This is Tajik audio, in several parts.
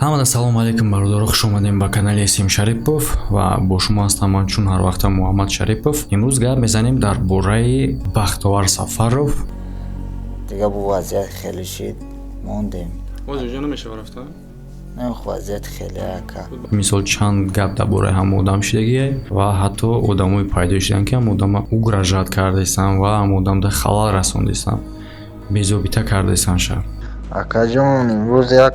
Ҳамада салому алейкум, бародаро, хуш омадем ба канали Сим Шарипов ва бо шумо ҳастам ман, чун ҳар вақта, Муҳаммад Шарипов. Имрӯз гап мезанем дар бораи Бахтовар Сафаров. Дига бу вазъият хеле шид, мондем. Вазъият хеле, ака. Мисол, чанд гап дар бораи ҳама одам шидагие ва ҳатто одамое пайдо шиданд, ки ҳама одама угрожать кардаистанд ва ҳама одамда халал расондистанд, безобита кардаистанд ша. Акаҷон, имрӯз як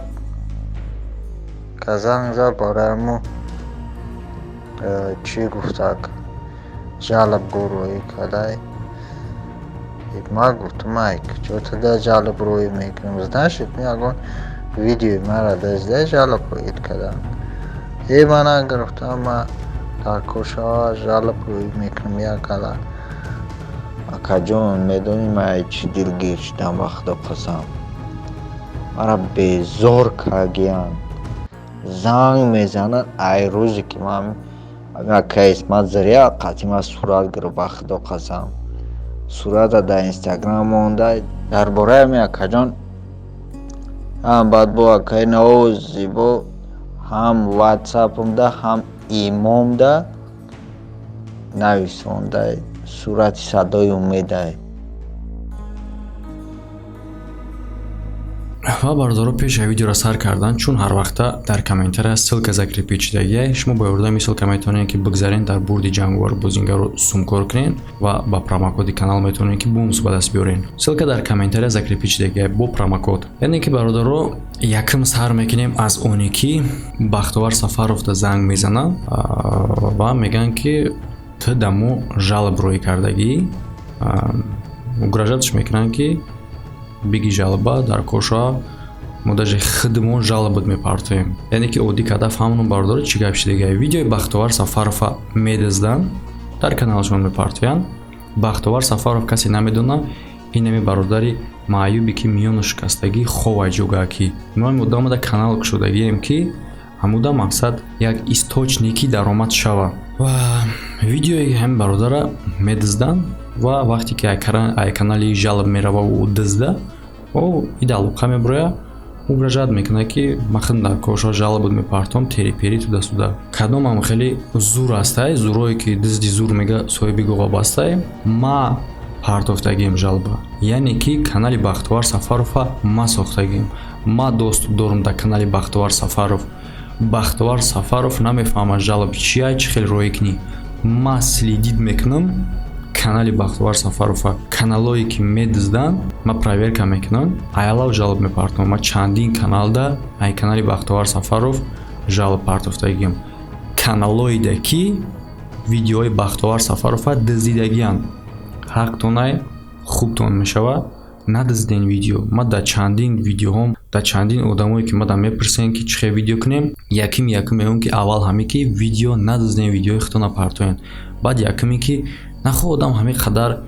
занг зад барои чӣ гуфтак, жалоб роӣ кадай. Ман гуфтам: «Ай, куҷо туда жалоб роӣ мекунем? Значит, ягон видеои мара дазда жалоб роид карданд». Э, ман нагирифтам, ман дар кошава жалоб роӣ мекунам як гала. Акаҷон, медонӣ, ман чӣ дилгир шудам? Ба Худо қасам, мара безор кардагиянд, занг мезананд. Ай рӯзе ки ман акаи Исмат зря қатъи ман сурат гирифт, ба Худо қасам, сурата дар Инстаграм монда. Дар бораи ҳамин, акаҷон, ҳам баъд бо акаи Навозибо ҳам Ватсапамда, ҳам имомда нависонда сурати садои умедай. Ва бародаро, пеш аз видеоро сар кардан, чун ҳар вақта дар комментария ссылка закрепить шудагиай, шумо бо ёрдами ссылка метавонед, ки бигзарен дар бурди ҷанговар бозингарро сумкор кунед ва ба промокоди канал метавонед, ки бонус ба даст биёрен. Ссылка дар комментария закрепить шудагиай бо промокод. Яъне ки, бародаро, якм сар мекунем аз оне ки Бахтовар Сафаровда занг мезананд ва мегӯянд, ки ту да мо жалоб роӣ кардагӣ. Угрожать ш мекунанд, ки биги жалоба дар коша, мо даже худмон жалобат мепартоем. Яъне ки оддӣ карда фаҳмонам, бародаро, чӣ гап шидагия. Видеои Бахтовар Сафарова медазданд, дар каналашон мепартоянд. Бахтовар Сафаров касе намедона, инами бародари маъюбе, ки миёну шикастагӣ, ховай ҷугаки. Мо муддамада канал кушодагием, ки ҳамуда мақсад як источники даромад шава, ва видеои ҳамин бародара медизданд. Ва вақте ки ай канали жалоб мерава, ӯ дизда, о ида алоқа мебуроя, угрожать мекунад, ки ман дар кошо жалобот мепартом, терипери туда-сюда. Кадомам хеле зур астай, зурое ки дизди зур мега, соҳиби гова бастай. Ма партофтагием жалоба, яъне ки канали Бахтовар Сафарова ма сохтагием, ма доступ дорум дар канали Бахтовар Сафаров. Бахтовар Сафаров намефаҳмад жалоб чия, чӣ хел роӣ кунӣ. Ма следить мекунам канали Бахтовар Сафарова, каналое ки медизданд, ма проверка мекунам, аялав жалоб мепартом. Ма чандин каналда ай канали Бахтовар Сафаров жалоб партофтагием, каналоида ки видеои Бахтовар Сафарова диздидагиянд. Ҳақтонай, хубтон мешавад, надизден видео. Ма дар чандин видеоҳом, дар чандин одамое ки мада мепурсем, ки чӣ хел видео кунем, яким якум мегӯям, ки аввал ҳаме ки видео надизден, видеои худтона партоен. Баъд якуме ки нахоҳ одам ҳамин қадар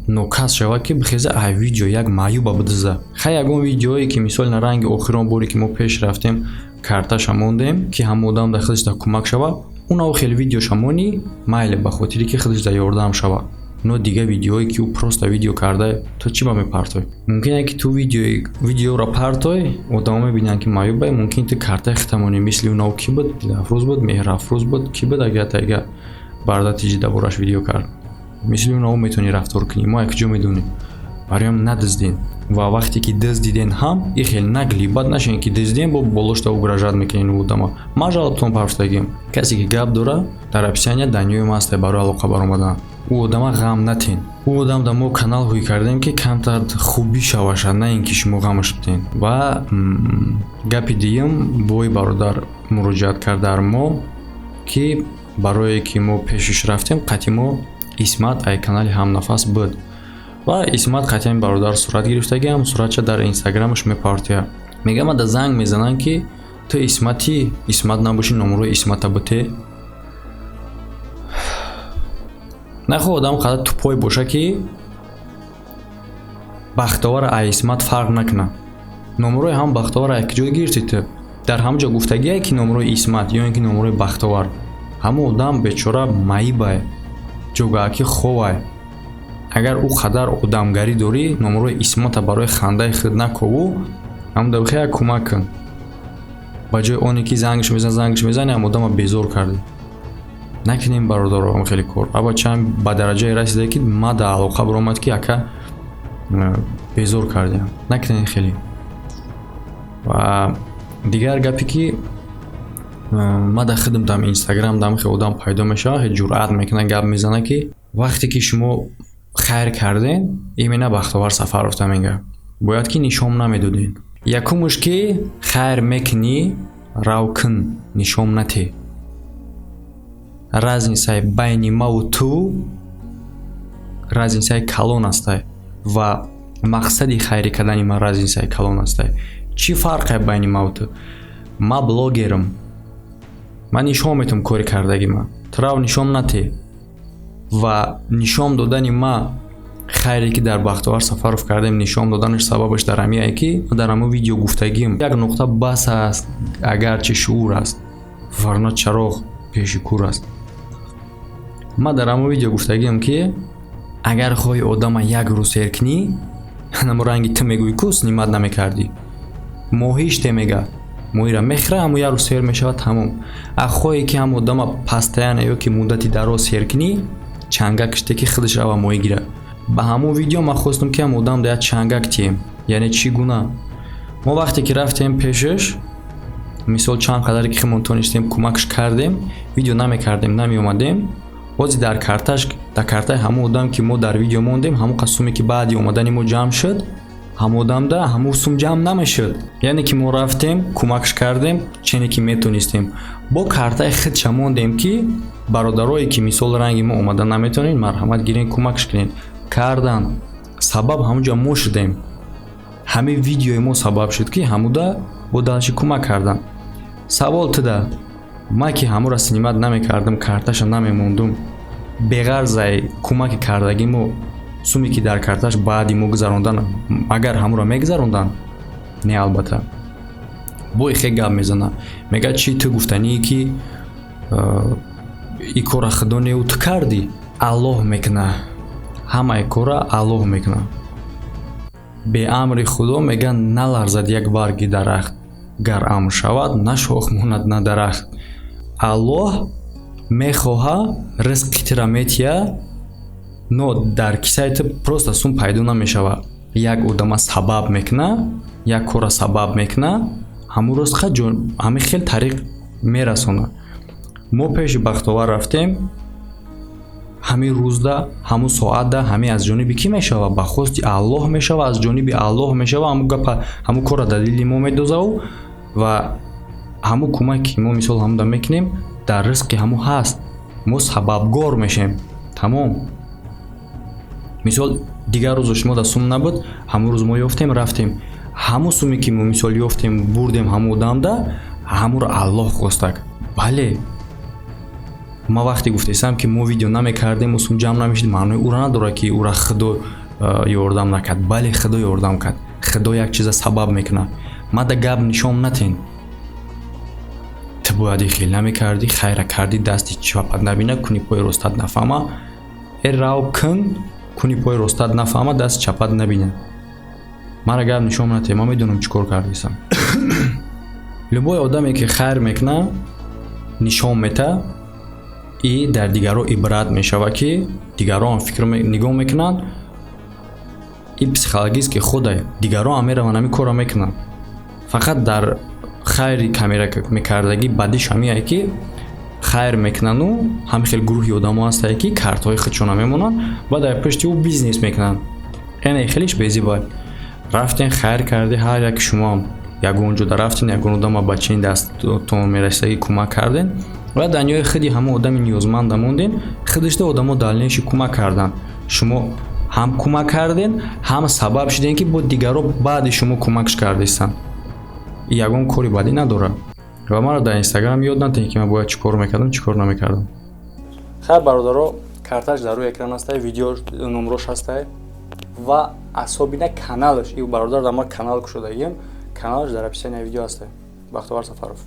нокас шавад, ки бихеза ай видео як маъюба бидиза. Хай, ягон видеое ки, мисол, на ранги охирон боре ки мо пеш рафтем, карташа мондем, ки ҳама одам дар худаш дар кӯмак шава, унав хеле видеоша монӣ, майле, ба хотире ки худаш дар ёрдам шава. Но дигар видеое ки ӯ просто видео карда, ту чӣ ба мепартой? Мумкин ки ту видеоро партой, одамо мебинанд, ки маъюбай, мумкин ту картаи хитамонӣ, мисли унав ки буд, Дилафрӯз буд, Меҳрафрӯз буд, ки буд, агар тайга барда тиҷи дар видео кард, мисли унав метавонӣ рафтор кунӣ, мо якҷо медонем. Бароям надизден. Ва вақте ки диздиден ҳам, и хел нагли бад нашен, ки дизден, бо болошта угрожать мекунен одама. Ман жалобтон партофтагием. Касе ки гап дора, дар описания данёи ма ҳастай барои алоқа баромадан. Ӯ одама ғам натен. Ӯ одам да мо канал ҳуй кардем, ки камтар хубӣ шаваша, на ин ки шумо ғамаш битен. Ва гапи дуюм, бои бародар муроҷиат кард дар мо, ки барое ки мо пешиш рафтем, қатъи мо Исмат ай канали Ҳамнафас буд ва Исмат қатъи бародар сурат гирифтагиам, суратша дар Инстаграмаш мепартояд. Мегам, ада занг мезананд, ки ту Исмати, Исмат набошӣ, номрои Исмата буте. Нахоҳ одам қадар тупой боша, ки Бахтовар ай Исмат фарқ накунад. Номрои ҳам Бахтовар ай куҷо гирифти ту? Дар ҳамон ҷо гуфтагие, ки номрои Исмат ё ин ки номрои Бахтовар. Ҳамон одам бечора маибай, ҷогаки ховай. Агар ӯ қадар одамгарӣ дорӣ, номрои Исмата барои хандаи худ накову, ҳамон дабихе як кӯмак кун. Ба ҷои оне ки зангш мезан, зангш мезани, ам одама безор кардӣ. Накунем, бародаро, хеле кор. Аба чанд ба дараҷае расида, ки ма да алоқа баромад, ки ака, безор кардем. Накунем хеле. Ва дигар гапе, ки ма дар худам дам Инстаграм дам хеле одам пайдо мешавад, хеле ҷуръат мекунад, гап мезанад, ки вақте ки шумо хайр кардем, именно Бахтовар Сафаровта мега, бояд ки нишон намедодед. Якумуш, ки хайр мекунӣ, рав кун, нишон натӣ. Разницаи байни маву ту разницаи калон астай ва мақсади хайрӣ кардани ман разницаи калон астай. Чӣ фарқе байни маву ту? Ма блогерам, ман нишон метавам кори кардаги ман, ту рав нишон натӣ. Ва нишон додани ма, хайре ки дар Бахтовар Сафаров кардем, нишон доданаш сабабаш дар ҳамие, ки дар ҳамон видео гуфтагим: як нуқта бас аст, агарчи шуур аст, варна чароғ пеши кур аст. Ма дар ҳамон видео гуфтагиам, ки агар хоҳӣ одама як рӯз сер кунӣ, намо ранги ту мегӯӣ ку, снимать намекардӣ, моҳиш те мега, моҳира мехӯра, ҳамо як рӯз сер мешавад, тамом. А хоҳе ки ҳам одама постоянно ё ки муддати дароз сер кунӣ, чангак ште, ки худаш рава моҳӣ гира. Ба ҳамон видео ман хостам, ки ҳам одам да як чангак тием. Яъне чӣ гуна? Мо вақте ки рафтем пешаш, мисол, чанд қадаре ки химон тонистем, кӯмакш кардем, видео намекардем, намеомадем. Бози дар карташ, дар картаи ҳамон одам, ки мо дар видео мондем, ҳамон қад суме, ки баъди омадани мо ҷамъ шуд, ҳамон одамда ҳамон сум ҷамъ намешуд. Яъне ки мо рафтем, кӯмакш кардем, чене ки метонистем, бо картаи худша мондем, ки бародарое, ки мисол ранги мо омада наметонед, марҳамат, гирен, кӯмакш кунед. Кардан сабаб ҳамонҷо мо шудем. Ҳамин видеои мо сабаб шуд, ки ҳамуда бо дальше кӯмак кардан. Савол туда: ма ки ҳамура снимать намекардам, карташа намемондум, беғарзаи кӯмаки кардагӣ мо, суме ки дар карташ баъди мо гузарондан, агар ҳамура мегузарондан? Не, албатта. Бо ихе гап мезана, мега: чӣ ту гуфтание, ки и кора худо неу, ту кардӣ? Аллоҳ мекуна, ҳамаи кора Аллоҳ мекуна. Беамри Худо, меган, наларзад як барги дарахт, гар амр шавад, на шох монад, на дарахт. Аллоҳ мехоҳа, ризқи тира метия, но дар кисаи ту просто сум пайдо намешавад. Як одама сабаб мекуна, як кора сабаб мекуна, ҳамун ризқа ҳамин хел тариқ мерасона. Мо пеши Бахтовар рафтем, ҳамин рӯзда, ҳамун соатда, ҳамин аз ҷониби кӣ мешава? Ба хости Аллоҳ мешава, аз ҷониби Аллоҳ мешава. Ҳамун гапа, ҳамун корра дар дили мо медозаву ва ҳамун кӯмак, ки мо мисол ҳамуда мекунем, дар ризқи ҳамун ҳаст, мо сабабгор мешем, тамом. Мисол, дигар рӯзо шумо дар сум набуд, ҳамун рӯз мо ёфтем, рафтем. Ҳамун суме, ки мо мисол ёфтем, бурдем ҳамун одамда, ҳамуро Аллоҳ хостак. Бале, ма вақте гуфтаистам, ки мо видео намекардем, сум ҷамъ намешид, маънои ӯра надорад, ки ӯра Худо ёрдам накард. Бале, Худо ёрдам кард. Худо як чиза сабаб мекунад. Мада гап нишон натен: ту бояд хел намекардӣ, хайра кардӣ, дасти чапат набина, куни пои ростат нафаҳма. Э, рав кун, куни пои ростат нафаҳма, дасти чапат набина. Мара гап нишон натен, ман медонам, чӣ кор кардисам. Любой одаме, ки хайр мекуна, нишон мета, и дар дигарро ибрат мешавад, ки дигарон фикр нигоҳ мекунанд. И психологически худай дигарон ҳам мераванд, ҳамин корро мекунанд. Фақат дар хайри камера мекардагӣ бадиш ҳамие, ки хайр мекунану ҳамин хел гурӯҳи одамо ҳастае, ки картҳои худшона мемонанд ва дар пушти ӯ бизнес мекунанд. Яъне хелиш безибай. Рафтен, хайр кардӣ, ҳар яки шумоам ягон ҷода рафтен, ягон одама ба чини дасттон мерасидагӣ кӯмак карден ва дар ниҳои худи ҳамон одами ниёзманда монден. Худашда одамо дальнейший кӯмак карданд. Шумо ҳам кӯмак карден, ҳам сабаб шудем, ки бо дигарро баъди шумо кӯмакш кардистанд. Ягон кори бадӣ надорад. Ва маро дар Инстаграм ёд натен, ки ман бояд чӣ кор мекардам, чӣ кор намекардам. Хайр, бародаро, карташ дар рӯи экран ҳастай, видео номрош ҳастай ва асобина каналаш. И бародар дар ма канал кушодагием, каналаш дар описания видео ҳастай. Бахтовар Сафаров.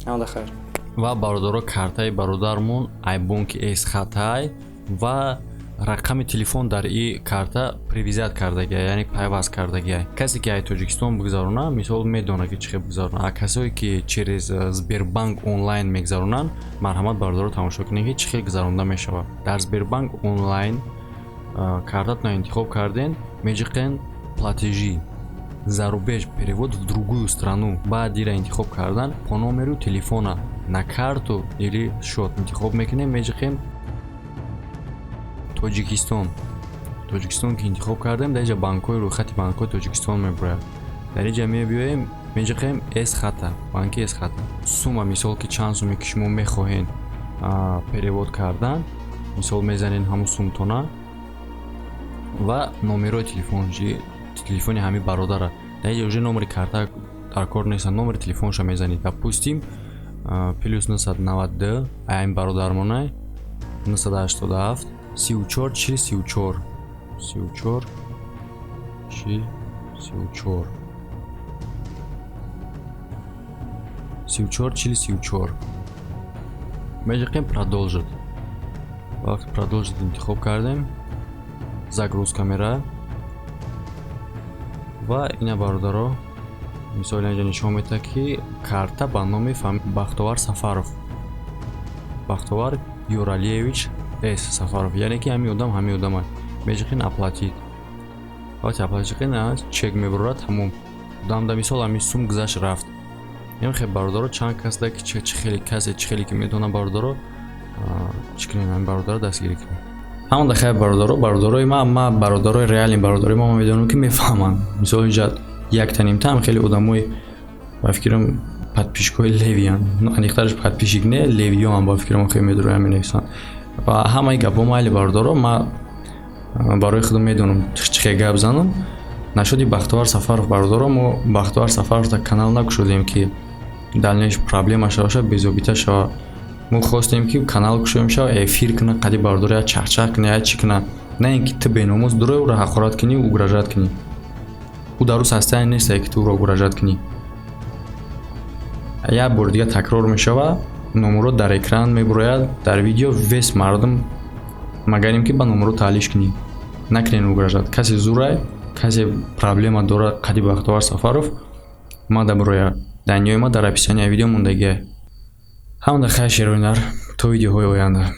Ҳамада хайр. Ва бародаро, картаи бародармон ай бонки Эсхатай ва Рақами телефон дар и карта привязать кардагия, яъне пайваст кардагия. Касе ки ай Тоҷикистон бигзарона, мисол, медона, ки чӣ хел бигзарона. А касое ки через Сбербанк Онлайн мегзаронанд, марҳамат, бародаро, тамошо кунед, ки чӣ хел гузаронда мешавад. Дар Сбербанк Онлайн картатонро интихоб карден, меҷиқен «Платежи за рубеж», «Перевод в другую страну». Баъд ира интихоб кардан, по номеру телефона, на карту или счет интихоб мекунем, меҷиқем Тоҷикистон. Тоҷикистон ки интихоб кардем, дар инҷа банкҳои, рӯйхати банкҳои Тоҷикистон мебурад. Дар инҷа мебиёем, меҷиқем Эсхата, банки Эсхата. Сумма, мисол, ки чанд суме ки шумо мехоҳед перевод кардан, мисол, мезанед ҳамун сумтона ва номерои телефони ҳамин бародара. Дар инҷа уже номери карта дар кор нест, номери телефонша мезанед. Допустим, +992 айн бародармонай 987 34 40 34 34 40 34 34 40 34. Меҷиқем «Продолжить». Вақти «Продолжить» интихоб кардем, загрузка мера ва ина, бародаро, мисол, инҷа нишон медиҳад, ки карта ба номи Бахтовар Сафаров, Бахтовар Юралиевич С Сафаров, яъне ки ҳамин одам ҳамин одама. Меҷиқин «Оплатить». Вақти «Оплатить» чек мебурад, тамом. Дамда, мисол, ҳамин сум гузашт, рафт. Ин хел, бародаро, чанд кас да ки чӣ хеле касе, чӣ хеле ки медонам, бародаро, чӣ кунем, ҳамин бародаро дастгирӣ кунем. Ҳамонда хайр, бародаро, бародарои ма, бародарои реальный, бародарои ма медонам, ки мефаҳманд. Мисол, инҷа яктанимтаам хеле одамои, ба фикрам, подписчикои левый анд, аниқтараш подписчик не, левый ёам, ба фикрам, хеле медуроям, менависанд ва ҳамаи гапҳо. Майли, бародаро, ма барои худам медонам, чӣ хел гап занам. Нашуди Бахтовар Сафаров, бародаро, мо Бахтовар Сафаров дар канал накушодем, ки дальнейший проблема шава, безобита шава. Мо хостем, ки канал кушоем шава, эфир куна, қади бародаро я чахчах куна, я чӣ куна, на ин ки ту беномус дурои ӯро ҳақорат кунӣ, угрожать кунӣ. Ӯ дар ӯ состояние нестае, ки ту ӯро угрожать кунӣ. Як бори дига такрор мешава, номеро дар экран мебурояд, дар видео весь мардум, магарим ки ба номеро таҳлиш кунӣ. Накунен угрожать. Касе зурай, касе проблема дорад қади Бахтовар Сафаров, ма да буроя, даниёи ма дар описанияи видео мондагия. Ҳамада хайр, шероинар, то видеоҳои оянда.